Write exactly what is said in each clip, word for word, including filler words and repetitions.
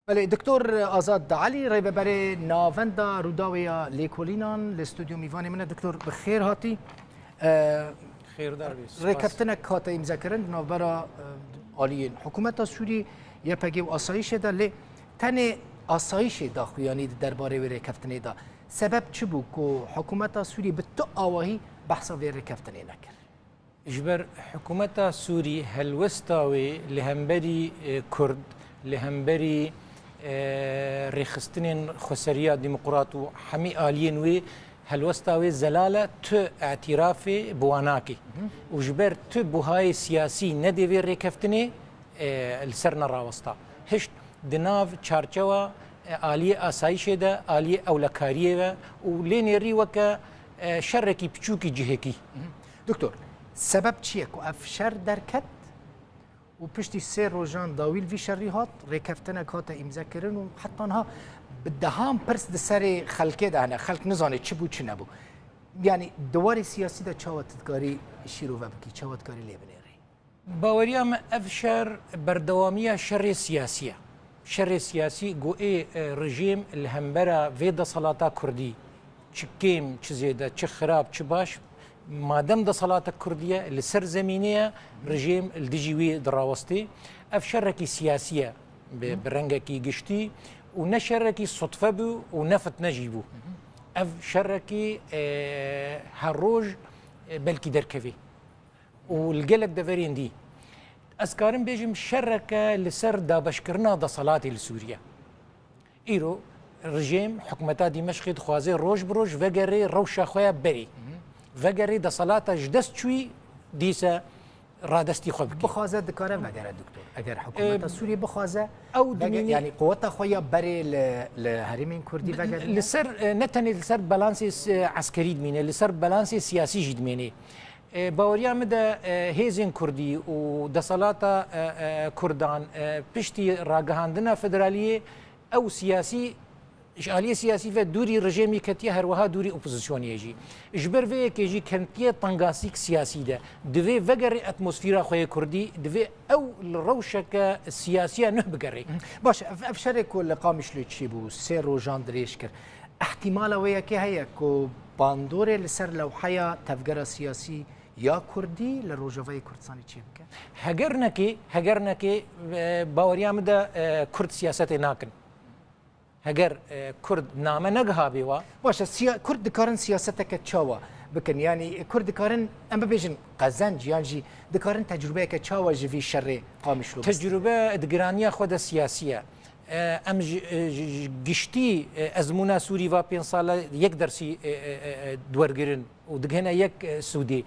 Belê, Doktor Azad Elî, rêveberê Navenda Rûdawê ya Lêkolînan, li stûdyo mîvanê min e. Doktor, bi xêr hatî. E, Xêrdar bî, spas. Rêkeftinek hate îmzekirin di navbera, e, aliyên hikûmeta Sûrî, Y P G û asayîşê de, lê tenê asayîşê daxuyanî di derbarê wê rêkeftinê de. Sebeb çi bû ku hikûmeta Sûrî bi tu awahî behsa vê rêkeftinê nekir? Ji ber hikûmeta Sûrî helwesta wê li hemberî, e, Kurd, li hemberî, e, rêxistinên xweseriya demokrat û hemî aliyên wê, helwesta wê zelal e, tu îtirafê bi wan nakî. Hı hı. Û ji ber tu buhayê siyasî nedê vê rêkeftinê, e, li ser nerawesta. Hişt di nav çarçewa, e, aliyê asayîşê de, aliyê ewlekariyê ve û lê nêrî weke, e, şerekî piçûkî cihekî. Hı hı. Doktor, sebeb çi ye ku ev şer derket û piştî sê rojan dawî li vî şerî hat, rêkeftinek hate îmzekirin û heta niha bi dehan pirs di serê xelkê de hene. Xelk nizane çi bû, çi nebû. Yanî di warê siyasî de çawa tu dikarî şîrove bikî, çawa dikarî lê binêrî? Baweriya me ev şer berdewamiya şerê siyasî ye. Şerê siyasî ku ê, e, rejîm li hembera vê desalata kurdî çi kêm, çi zêde, çi xirab, çi baş, madem desalata kurdî ye, li ser zemînê ye, rejîm li dijî wî dirawestê. Ev şerekî siyasî ye bi, bi rengekî giştî û ne şerekî sutfe bû û ne fitne jî bû. Ev şerekî, e, her roj, e, belkî derkevê. Û li gelek deverên dî. Ez karim bêjim şereke li ser dabeşkirina deselatê li Sûriye. Îro rejîm, hikûmeta Dîmeşqê dixwaze roj bi roj vegerê rewşa xwe ya berê. Vegerê deselata ji dest çûyî dîse radestî xwe bike. Bixwaze dikare vegere doktor. Eger hikûmeta Em, Sûriyê bixwaze, ew vege-, dimîne yanî quweta xwe ya berê li, li herêmên Kurdî vegere. Li ser, e, ne tenê li ser balansê s-, e, eskerî dimîne, li ser balansê siyasî jî dimîne. E, baweriya min de, e, hêzên Kurdî û desalata, e, e, Kurdan, e, piştî ragihandina federaliyê ew siyasî, ji aliyê siyasî ve dûrî rejêmî ketiye, her wiha dûrî opozisyonê ye jî. Ji ber vê yekê jî kentiye tengasîk siyasî de. Divê vegerê atmosfera xwe yê Kurdî, divê ew li rewşeke siyasiya nuh bigerê. Baş, ev, ev şerê ku li Qamişlo çêbû, sê rojan dirêj kir. Îhtimala wê yekê heye ku bandorê li ser lewheya tevgera siyasî ya Kurdî li Rojavayê Kurdistanê çêbike? Heger nekê, heger nekê, e, baweriya min de, e, Kurd siyasetê nakin. Heger, e, Kurd name negihabê wa. Baş e, siya-, Kurd dikarin siyaseteke çawa bikin? Yanî, e, Kurd dikarin, em bibêjin qezenc, yan jî dikarin tecrûbeyeke çawa ji vî şerê Qamişlo bistînin? Tecrûbe di giraniya xwe de siyasî ye. E, em ji, e, ji, ji giştî, e, ezmûna Sûrî va pênc sale yek dersî, e, e, e, e, wergirin û digihine yek, e, sûdê.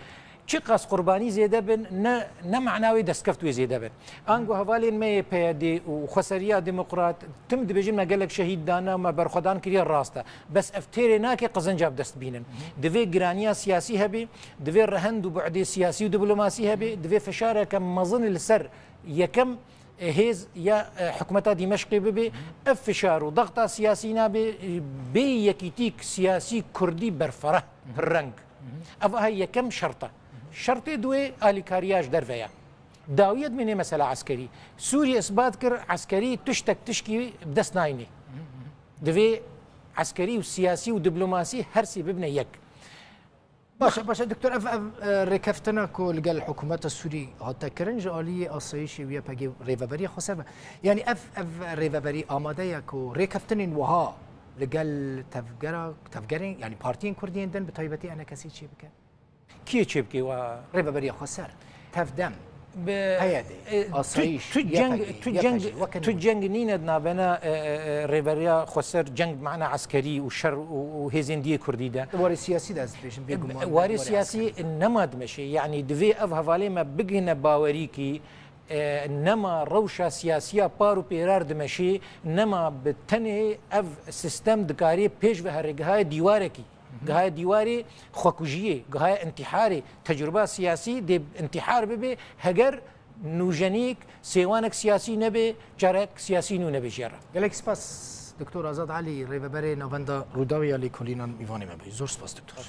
Çiqas qurbanî zêde bin, ne, ne mana wê destkeftê wê zêde bin. Ango hevalên me yê P Y D û Xweseriya Demokrat, tim dibêjin me gelek şehîd dane, me berxwedan kiriye, rast e. Bes ev têrê nake qezenca bi dest bînin. Divê giraniya siyasî hebe, divê rehend û bu'dê siyasî û diplomasî hebe, divê fişareke mezin li ser yekem, e, hêz ya, e, hikûmeta Dîmeşqê bibe. Ev fişar û dexta siyasî nabe, e, bê yekîtîk siyasî kurdî berfereh, pirreng. Ev aha yekem şert e. Şertê duê alîkariya ji derve ye. Dawiyê dimêne mesela eskerî. Sûrî isbat kir, eskerî tiştek tişkî bi dest nayînê. Divê eskerî û siyasî û diplomasî her sê bibine yek. Baş e, baş e, doktor, ev, ev, e, rêkeftina ku li gel hikûmeta Sûrî hate kirin, ji aliyê asayîşê û Y P G û Rêveberiya Xweser ve. Yanî ev, ev rêveberî amade ye ku rêkeftinên wiha li gel tevgera, tevgerên, yanî partiyên Kurdî yên din, bi taybetî E N K S'ê çêbike? Kê çêbike wa? Rêveberiya Xweser, Tevdem, Bi, P Y D, e, tu, asayîş, tu ceng, Y P G, tu ceng, Y P G, weke tu nû. Ceng nîne di navbena, e, e, e, rêveriya Xweser, ceng bi mana eskerî û şer û, û hêzên diyê Kurdî de. Di warê siyasî de ez dibêjim, bêguman, di warê siyasî eskerî de nema dimeşê. Yanî divê ev hevalê me bigihine bawerî kî, e, nema rewşa siyasiya par û pêrar dimeşê, nema bi tenê ev sîstem dikarê pêş ve herê, gihaye dîwarekî. Gihaye dîwarê xwekujiyê, gihaye intîharê, tecrûba siyasî dê intîhar bibe, heger nûjenîk, sêwanek siyasî nebe, carek siyasî nû nebe jê re. Gelek spas, Doktor Azad Elî, rêveberê Navenda Rûdawê ya Lêkolînan, mîvanê me bû. Zor spas, Doktor.